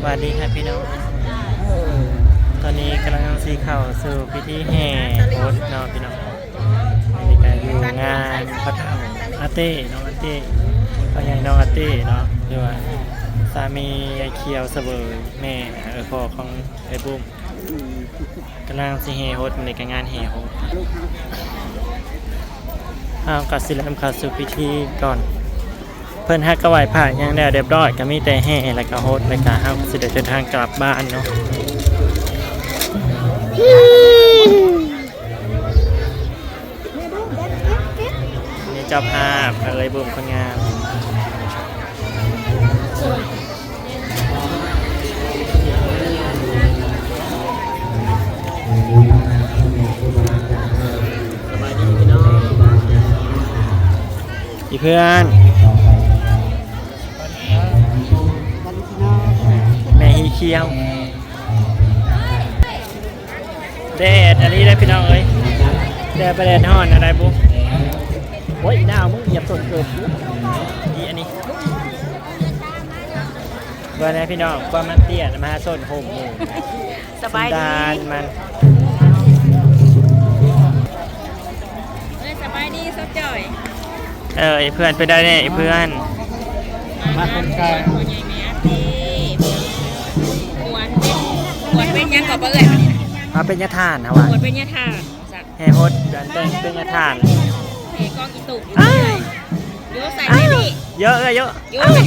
ສະບາຍດີຄ່ະພີ່ນ້ອງ, ຕອນນີ້ກຳລັງຊິເຂົ້າສູ່ພິທີແຫ່ໂຮດເນາະພີ່ນ້ອງ. ອັນນີ້ກະຢູ່ງານພໍ່ເຖົ້າອາເຕ້ ນ້ອງອາເຕ້ ພໍ່ໃຫຍ່ນ້ອງອາເຕ້ເນາະ ຫຼືວ່າສາມີຍາຍຂຽວສະເຫວີຍ ແມ່ ເອີ່ ພໍ່ຂອງເອື້ອຍບຸ້ມ. ກຳລັງຊິແຫ່ໂຮດ, ມື້ນີ້ກະງານແຫ່ໂຮດ. ເຮົາກະຊິເລີ່ມເຂົ້າສູ່ພິທີກ່ອນ. ເພິ່ນຫາກະໄຫວ້ພະຫຍັງແລ້ວຮຽບຮ້ອຍ, ກະມີແຕ່ແຫ່ ແລ້ວກະໂຮດ, ແລ້ວກະເຮົາກະຊິໄດ້ເດີນທາງກັບບ້ານເນາະ. ນີ້ເຈົ້າພາບ ເອື້ອຍບຸ້ມຄົນງາມ. ສະບາຍດີພີ່ນ້ອງ. ອີເພື່ອນ ແມ່ຮີຂຽວ. ແດດອັນນີ້ເດ້ພີ່ນ້ອງເອີຍ, ແດດໄປແດດຮ້ອນອັນໃດບຸ. ໂອ້ຍ ອີນາວ ມຶງຢຽບສົ້ນເກີບກູ. ອີອັນນີ້ ເບິ່ງແດ່ພີ່ນ້ອງ ຄວາມມັນເຕ້ຍ ມະຫາຊົນໂຮມໝູ່. ສະບາຍດີ ສັນດານມັນ. ເອີຍ ສະບາຍດີ ສາວຈ້ອຍ. ເອີ ອີເພື່ອນ ເປັນໃດແດ່ອີເພື່ອນ? ມາຄົນກາງ ພໍ່ໃຫຍ່ແມ່ອາເຕ້ ບວດ ບວດເປັນຫຍັງກໍບໍ່ເອີຍ ມາເປັນຍາທ່ານນະວ່າ ບວດເປັນຍາທ່ານ. ແຫ່ໂຮດ ເປັນ ເປັນຍາທ່ານ ແຫ່ກອງອີຕຸກ ຢູ່ໃສນີ້ ເຍາະເອີຍ ເຍາະ ຢູ່ໃສ.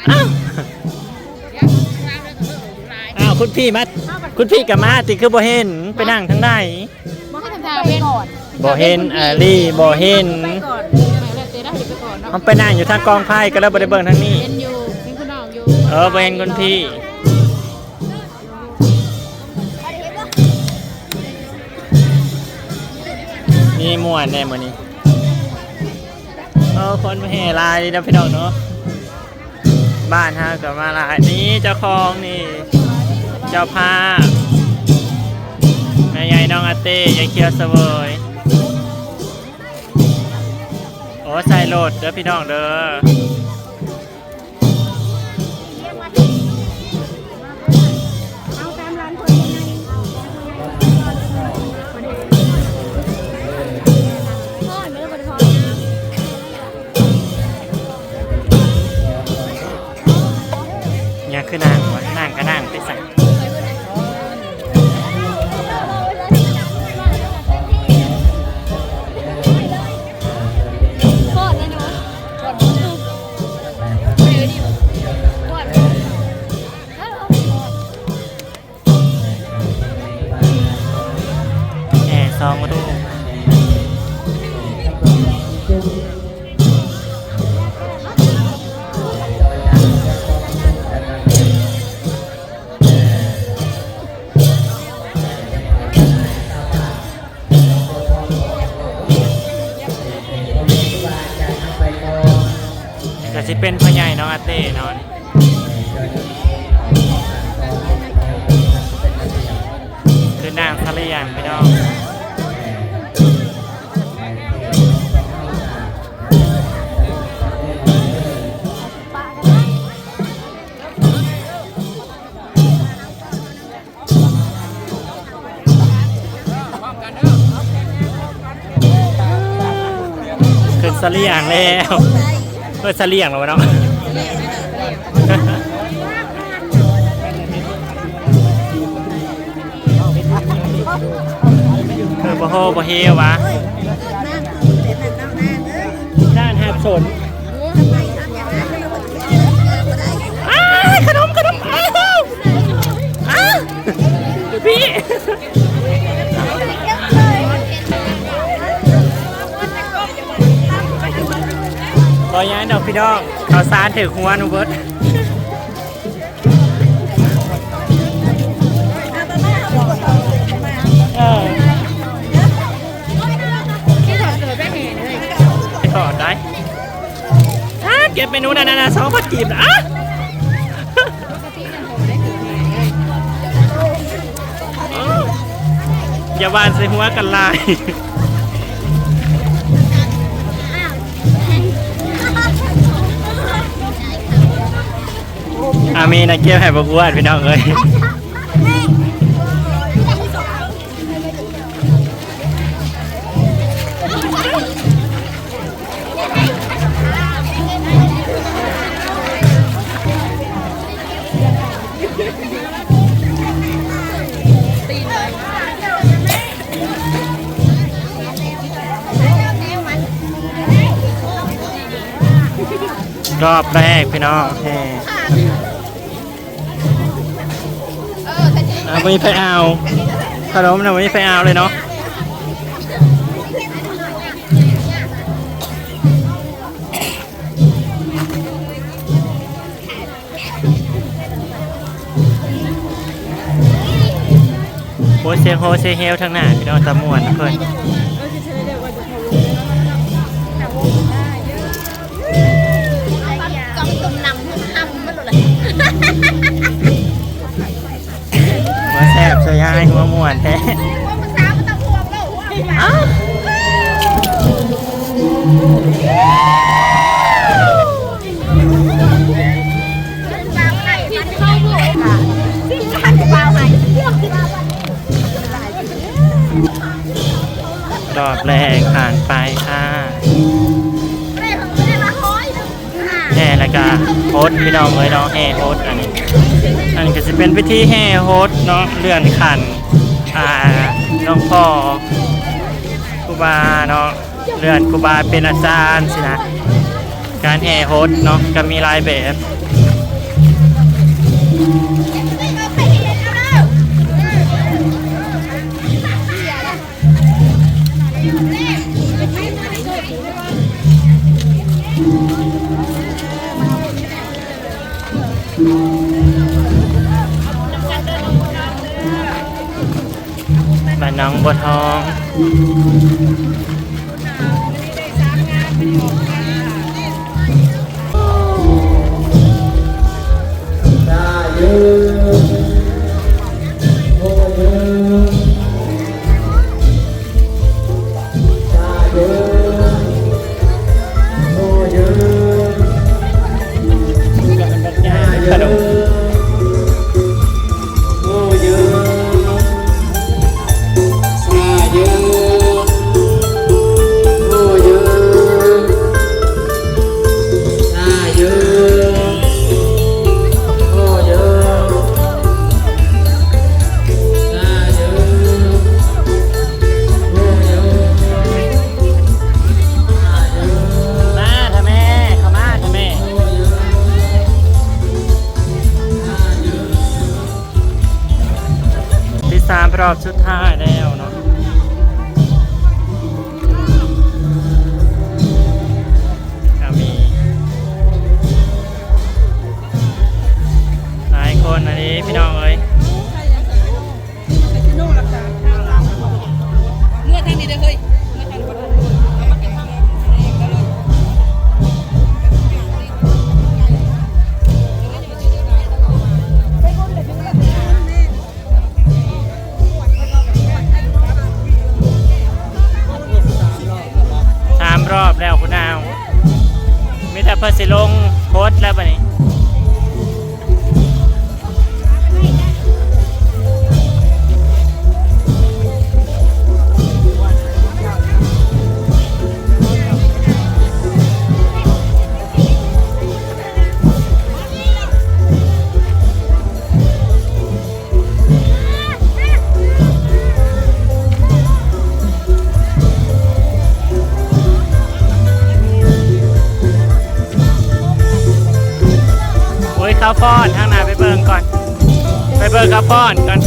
ອ້າວ ອ້າວ ຄຸນພີ່ມາ ຄຸນພີ່ກະມາຕິ ຄືບໍ່ເຫັນ ໄປນັ່ງທາງໃດ? ບໍ່ເຫັນ ບໍ່ເຫັນອາລີ ບໍ່ເຫັນ. ເຮົາໄປນັ່ງຢູ່ທາງກອງໄຟ ກະເລີຍບໍ່ໄດ້ເບິ່ງທາງນີ້. ເຫັນຢູ່ ເຫັນຄຸນນ້ອງຢູ່. ເອີ ບໍ່ເຫັນຄຸນພີ່. ນີ້ມ່ວນແດ່ມື້ນີ້. ເອີ ຄົນແຫ່ຫຼາຍເນາະພີ່ນ້ອງເນາະ, ບ້ານເຮົາກະມາຫຼາຍ. ນີ້ເຈົ້າຂອງນີ້ ເຈົ້າພາບ ແມ່ໃຫຍ່ນ້ອງອາເຕ້ ຍາຍຂຽວສະເຫວີຍ. ໂອ້ ໃສ່ລົດເດີພີ່ນ້ອງເດີ. ຍາຄືນັ່ງວະ ນັ່ງກະນັ່ງໄປຊັ້ນ. ແຫ່ສອງລູກ. ກະຊິເປັນພໍ່ໃຫຍ່ນ້ອງອາເຕ້ເນາະ. ຄືນາງສະຫຼຽງພີ່ນ້ອງ. ຂຶ້ນສະຫຼຽງແລ້ວ. ເອີ້ນສະຫຼຽງແລ້ວເນາະ. ເອີ ບໍ່ໂຮບໍ່ເຮວະ. ດ້ານຮັບສົນ. ອ້າຍ ຂະໜົມ ຂະໜົມ ອ້າວ ອ້າວ ພີ່ ບໍ່ຫຍັງດອກພີ່ນ້ອງ, ເຂົ້າສານຖືກຫົວໜູເບິດ. ເອີ ໄປຖອດໄດ້. ອ້າ ເກັບເມນູນັ້ນນະ ສອງພັນກີບນະ. ອ້າ ຢ່າຫວ່ານໃສ່ຫົວກັນຫຼາຍ. ອ້າ ອາມີນະເກັບໃຫ້ບັກອ້ວນ ພີ່ນ້ອງເອີຍ. ຮອບແລກ ພີ່ນ້ອງ ແຫ່ ອ່າ ບໍ່ມີໃຜເອົາ ຂະໜົມນະ ບໍ່ມີໃຜເອົາເລີຍເນາະ. ໂອ້ ສຽງໂຮສຽງເຮວທາງໜ້າ ພີ່ນ້ອງ ຕາມ່ວນເພິ່ນ. ຫົວແຊບຊະຍາຍ ຫົວມ່ວນແທ້. ຮອບແລກຜ່ານໄປຄ່ະ. ແຫ່ແລ້ວກະຫົດ ພີ່ນ້ອງເອີຍເນາະ ແຫ່ຫົດ. ອັນນີ້ ອັນນີ້ກະຊິເປັນພິທີແຫ່ຫົດເນາະ ເລື່ອນຂັ້ນ ອ່າ ຫຼວງພໍ່ຄູບາເນາະ ເລື່ອນຄູບາເປັນອາຈານຊີ້ນະ. ການແຫ່ຫົດເນາະກະມີຫຼາຍແບບ. ບ້ານໜອງບົວທອງ. ມາເຖາະແມ່ ເຂົ້າມາເຖາະແມ່. ທີສາມ ຮອບສຸດທ້າຍແລ້ວເນາະ. ກະມີຫຼາຍຄົນອັນນີ້ ພີ່ນ້ອງເອີຍ. ເມືອທາງນີ້ເດີເຮີ້ຍ ເມືອທາງນີ້. ສາມຮອບແລ້ວພຸ້ນນາວ ມີແຕ່ເພິ່ນຊິລົງໂພສແລ້ວບັດນີ້. ໂອ້ຍ ເຂົ້າຟ້ອນທາງໜ້າ ໄປເບິ່ງກ່ອນ ໄປເບິ່ງເຂົ້າຟ້ອນກ່ອນ.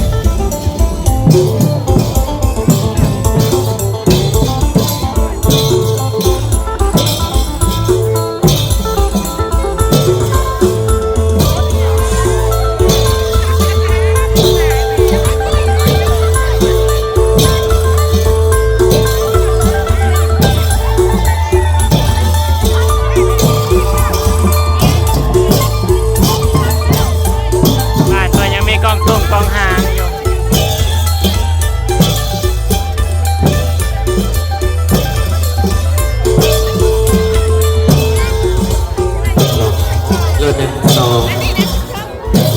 ບ້ານເພິ່ນຍັງມີກອງທຸ່ງກອງຫາງຢູ່. ເລີດ ໜຶ່ງ ສອງ.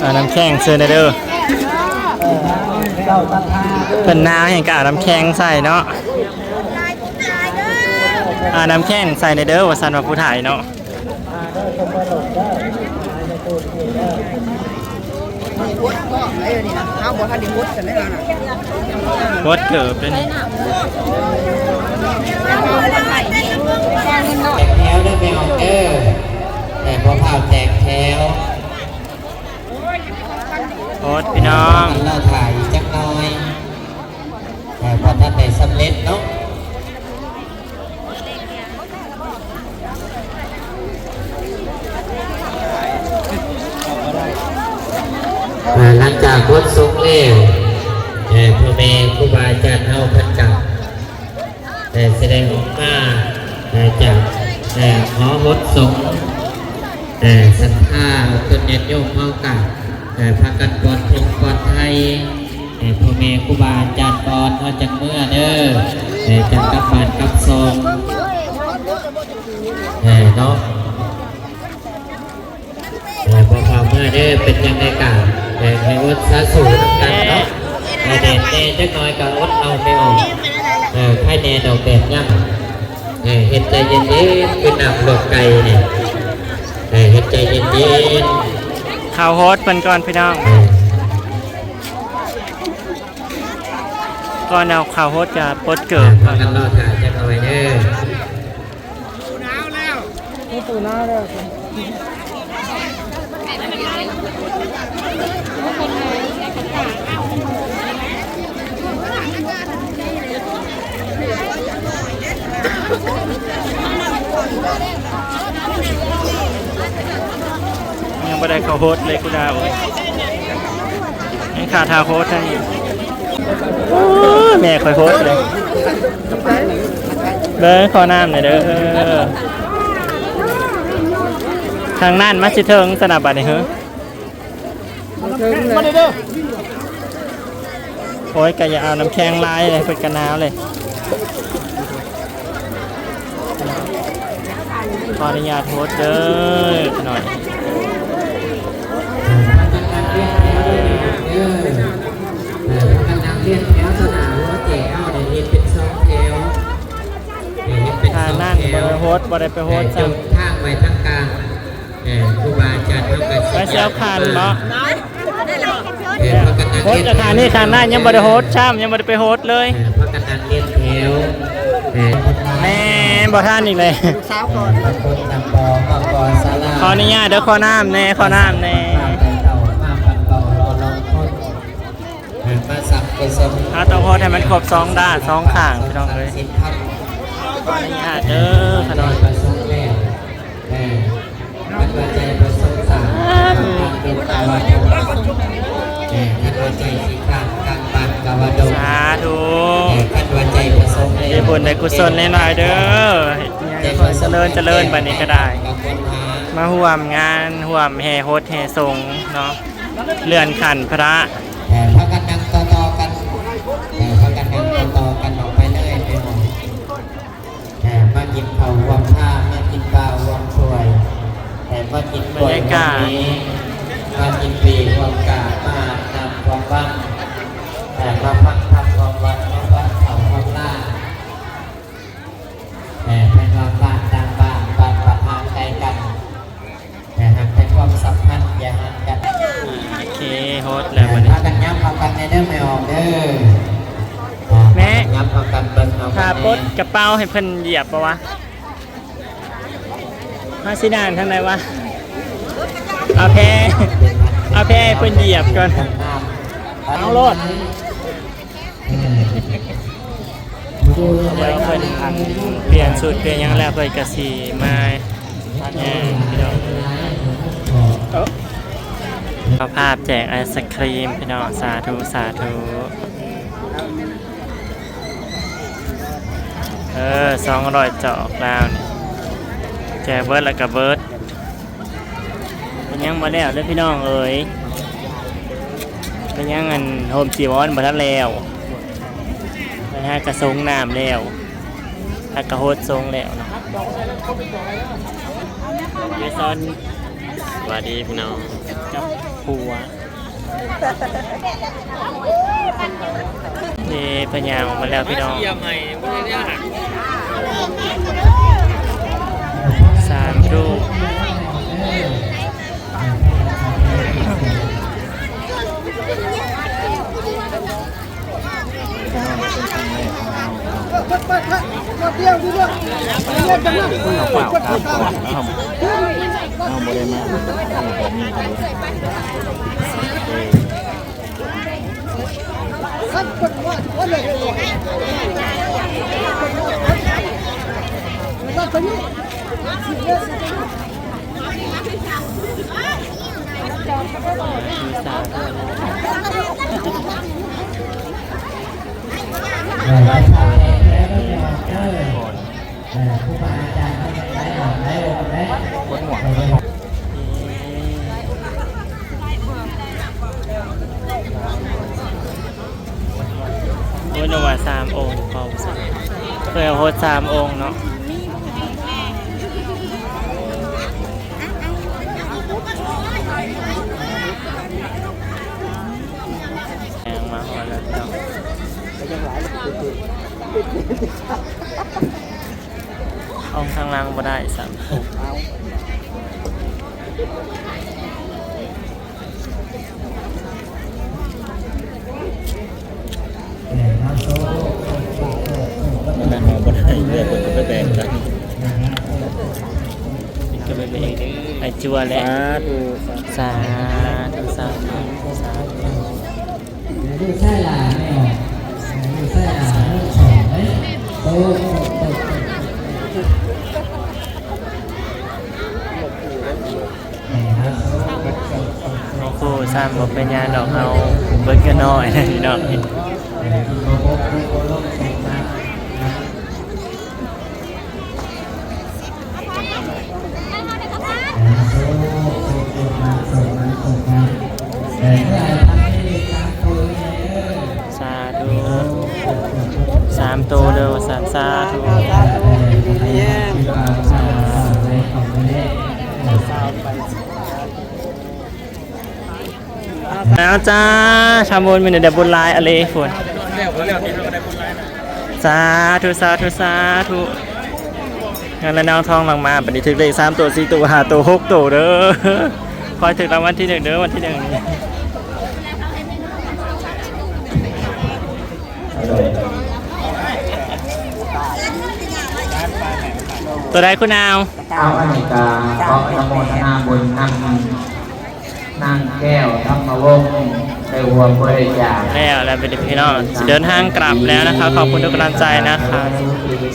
ເອົານ້ຳແຂງເຊີນແດ່ເດີ ເພິ່ນໜາວແຮງກໍເອົານ້ຳແຂງໃສ່ເນາະ ເອົານ້ຳແຂງໃສ່ແດ່ເດີ ວ່າຊັ້ນວ່າຜູ້ໄທເນາະ. ໂຄດເກີບເດ້ນີ້ ແຕກແຖວເດີແມ່ອອກເດີ ແຕ່ບໍ່ພ້າວແຕກແຖວ ໂຄດພີ່ນ້ອງ ລໍຖ້າອີກຈັກໜ່ອຍ ແຕ່ບໍ່ທັນໄດ້ສຳເລັດເນາະ. ອ່າ ຫຼັງຈາກຫົດສົງແລ້ວ ເອີ ພໍ່ແມ່ຄູບາອາຈານເຮົາເພິ່ນກະ ເອີ ສະແດງອອກມາ ເອີ ຈາກ ເອີ ຫໍຫົດສົງ ເອີ ສັດທາເພິ່ນ ຍາດໂຍມເຮົາກະ ເອີ ພາກັນປ່ອນທຸກປ່ອນໄພ ໃຫ້ພໍ່ແມ່ຄູບາອາຈານກ່ອນ ເຮົາຈັ່ງເມືອເດີ ໃຫ້ຈັກກັບບ້ານກັບຊ່ອງ ເອີ ເນາະ ເອີ ບໍ່ພາເມືອເດີ ເປັນຈັ່ງໃດກະ ເອີ ໃຫ້ອົດສາສູນຳກັນເນາະ ໃຫ້ແດດແດ່ຈັກໜ່ອຍກະອົດເອົາແມ່ອອກ ເອີ ໃຄແດ່ດອກແດດຍາມ ເອີ ເຮັດໃຈເຢັນໆ ຄືນ້ຳລວກໄກ່ນີ້ ເອີ ເຮັດໃຈເຢັນໆ ເຂົ້າໂຮດເພິ່ນກ່ອນພີ່ນ້ອງ ເອີ ກ່ອນເອົາເຂົ້າໂຮດຈະປົດເກີບ ເອີ ພາກັນລໍຖ້າຈັກໜ່ອຍເດີ ຍັງບໍ່ໄດ້ເຂົ້າໂຮດເລີຍ ກູດາວເອີຍ ຍັງຂາດທ່າໂຮດທາງນີ້ ໂອ້ຍ ແມ່ຂ້ອຍໂຮດເລີຍ ເບິ່ງຂໍນ້ຳແດ່ເດີ ທາງນັ້ນມັນຊິເຖິງຊັ້ນນະບາດນີ້ເຮີ. ໂອ້ຍ ກະຢ່າເອົານ້ຳແຂງຫຼາຍເລີຍ ເພິ່ນກະໜາວເລີຍ ຂໍອະນຸຍາດໂຮດເດີ ໜ້ອຍ ເອີ ພາກັນນັ່ງລຽນແຖວຕໍ່ໜ້າຫົວແຈເຮົາ ໄດ້ເຮັດເປັນສອງແຖວ ໄດ້ເຮັດເປັນສອງແຖວ ທາງນັ້ນບໍ່ໄດ້ໂຮດ ບໍ່ໄດ້ໄປໂຮດຊ້ຳ ເອີ ຈົງທາງໄວ້ທາງກາງ ເອີ ຄູບາອາຈານເຮົາກໍ ໄປ ຊິ ເຊວຄັນເນາະ ເອີ ໂຄດຈາກຂານີ້ຂາດນັ້ນຍັງບໍ່ໄດ້ໂຮດຊ້ຳ ຍັງບໍ່ໄດ້ໄປໂຮດເລີຍ ເອີ ພາກັນນັ່ງລຽນແຖວ ເອີ ແມ່ນ ຂໍທານອີກເລີຍ ລູກສາວກ່ອນ ຂອອະນຸຍາດເດີ ຂໍນ້ຳແດ່ ຂໍນ້ຳແດ່ ເຮົາຕ້ອງໂພດໃຫ້ມັນຄົບສອງດ້ານສອງຂ້າງ ພີ່ນ້ອງເອີຍ ຂໍອະນຸຍາດເດີ ຂະນ້ອຍ ເອີ ຄັນວ່າໃຈປະສົງສາມ ເອີ ຄັນວ່າໃຈສິກຂາກາງບ້ານກະວ່າດົງ ສາທຸ ເອີ ຄັນວ່າໃຈປະສົງແລ້ວ ໄດ້ບຸນໄດ້ກຸສົນຫຼາຍໆເດີ ໃຈປະສົງ ຈະເລີນ ຈະເລີນ ບັດນີ້ກະໄດ້ ມາຮ່ວມງານ ຮ່ວມແຫ່ຫົດແຫ່ສົງເນາະ ເລື່ອນຂັ້ນພະ ເອີ ພາກັນນັ່ງຕໍ່ໆກັນ ເອີ ພາກັນນັ່ງຕໍ່ໆກັນອອກໄປເລີຍ ເອີ ມາກິນເຂົ້າຮ່ວມພາ ມາກິນປາຮ່ວມຖ້ວຍ ເອີ ມາກິນກ້ວຍຮ່ວມເມ ບັນຍາກາດ ມາກິນເບຮ່ວມກາ ມາອາບນ້ຳຮ່ວມວັງ ເອີ ມາຟັງທຳຮ່ວມວັດ ມາຟັງເຂົ້າຮ່ວມລາ ເອີ ເພິ່ນວ່າບ້ານຕ່າງບ້ານ ບ້ານປະທາງໄກກັນ ແຕ່ຫາກແຕ່ຄວາມສຳພັນຢ່າຫ່າງກັນ ໂອເຄ ໂຮດແລ້ວບັດນີ້ ພາກັນຫຍັບເຂົ້າກັນແດ່ເດີແມ່ອອກເດີ ແມ່ ຫຍັບເຂົ້າກັນເບິ່ງເອົາ ຖ້າປົດກະເປົາໃຫ້ເພິ່ນຢຽບບໍ່ວະ ເຮົາຊິຍ່າງທາງໃດວະ ເອົາແພ ເອົາແພໃຫ້ເພິ່ນຢຽບກ່ອນ ເອົາໂລດ. ດຽວເພິ່ນ ອັນ ປ່ຽນຊຸດປ່ຽນຫຍັງແລ້ວ ເພິ່ນກະຊິມາແຫ່ ພີ່ນ້ອງ ເອົາພາບແຈກໄອສະຄຣີມ ພີ່ນ້ອງ ສາທຸ ສາທຸ ເອີ ສອງຮ້ອຍຈອກລາວນີ້ ແຈກເບິດແລ້ວກະເບິດ. ເປັນຫຍັງບໍ່ແລ້ວເດີພີ່ນ້ອງເອີຍ ເປັນຫຍັງ ອັນ ໂຮມຈີວອນບໍ່ທັນແລ້ວ ຫາກະສົງນ້ຳແລ້ວ ຫາກະຫົດສົງແລ້ວເນາະ ເຈຊອນ ສະບາຍດີພີ່ນ້ອງ ກັບຜົວ. ເອີ ພະຍາອອກມາແລ້ວພີ່ນ້ອງ ສາມທຸກ ເຮົາບໍ່ໄດ້ມາແບບນີ້. ໂອ້ຍ ນຶກວ່າສາມອົງ ເຂົາເຄີຍເອົາໂຮດສາມອົງເນາະ ແຮງມາຮອດແລ້ວເນາະ. ອອກທາງຫຼັງບໍ່ໄດ້ຊ້ຳ ນັ້ນເຮົາບໍ່ໄດ້ເລືອກ ເພິ່ນກະໄປແບ່ງກັນ ເພິ່ນກະໄປແບ່ງ ໄອ້ຈົວແຫຼະ ສາທຸ ສາທຸ ສາທຸ ສາທຸ. ໂອ້ໂຫ ຊ້ຳບໍ່ເປັນຫຍັງດອກ ເຮົາເບິດເງິນນ້ອຍພີ່ນ້ອງ. ສາທຸ ສາມໂຕເດີວ່າຊັ້ນ ສາທຸ. ແລ້ວຈ້າ ທຳບຸນມື້ນີ້ໄດ້ບຸນຫຼາຍອະເລພຸ້ນ. ສາທຸ ສາທຸ ສາທຸ. ເງິນລະນອງທອງຫຼັ່ງມາ ບັດນີ້ຖືກເລກສາມໂຕ ສີ່ໂຕ ຫ້າໂຕ ຫົກໂຕເດີ. ຂໍໃຫ້ຖືກລາງວັນທີໜຶ່ງເດີ ວັນທີໜຶ່ງນີ້. ໂດຍ. ຕົວໃດຄຸນອາວ? ເອົາ ອັນນີ້ກະຂໍອະນຸໂມທະນາບຸນນຳນາງແກ້ວ ທຳມະວົງ ໄດ້ຮ່ວມບໍລິຈາກແລ້ວ ແລ້ວເປັນພີ່ນ້ອງຊິເດີນທາງກັບແລ້ວນະຄະ. ຂອບຄຸນທຸກກຳລັງໃຈນະຄະ.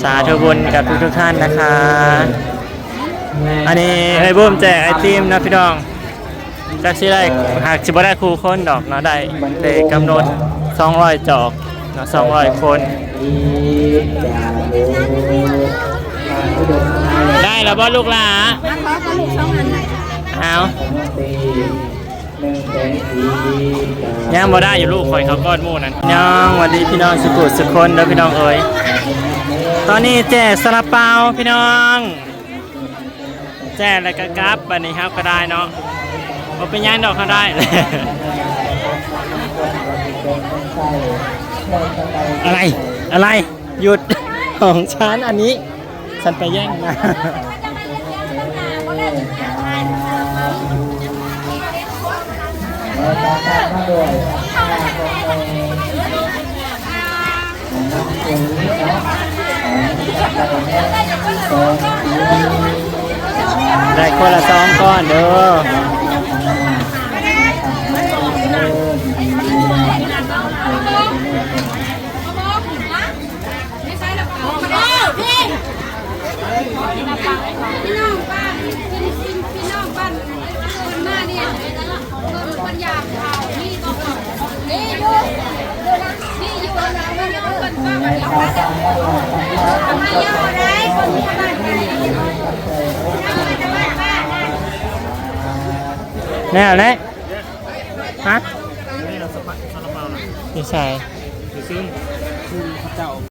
ສາທຸບຸນກັບທຸກໆທ່ານນະຄະ. ອັນນີ້ເອື້ອຍບູມແຈກໄອຕິມນະພີ່ນ້ອງ. ຈັກຊິໄດ້ ຫາກຊິບໍ່ໄດ້ຄູ່ຄົນດອກເນາະ ໄດ້ແຕ່ກຳນົດສອງຮ້ອຍຈອກເນາະ ສອງຮ້ອຍຄົນ. ໄດ້ແລ້ວບໍ່ລູກຫຼ້າ? ມາຂໍກັບລູກສອງອັນ. ເອົາ ຍັງບໍ່ໄດ້ຢູ່ລູກ ຂ້ອຍເຂົ້າກ່ອນໝູ່ນັ້ນ. ຍອງ ຫວັດດີພີ່ນ້ອງສຸກສຸກຄົນເດີພີ່ນ້ອງເອີຍ. ຕອນນີ້ແຈກຊາລາເປົາພີ່ນ້ອງ. ແຈກແລ້ວກໍກັບ ບັດນີ້ເຮົາກໍໄດ້ເນາະ ບໍ່ເປັນຫຍັງດອກ ເຮົາໄດ້. ອະໄລ ອະໄລ ຢຸດ ຂອງຊັ້ນອັນນີ້ ຊັ້ນໄປແຍ່ງມາ. ໄດ້ຄົນລະສອງກ້ອນເດີ. ແນ່ແຫຼະ ຮະ ຢູ່ໃສ? ຢູ່ເຊິ່ງ ເຂົາເຈົ້າ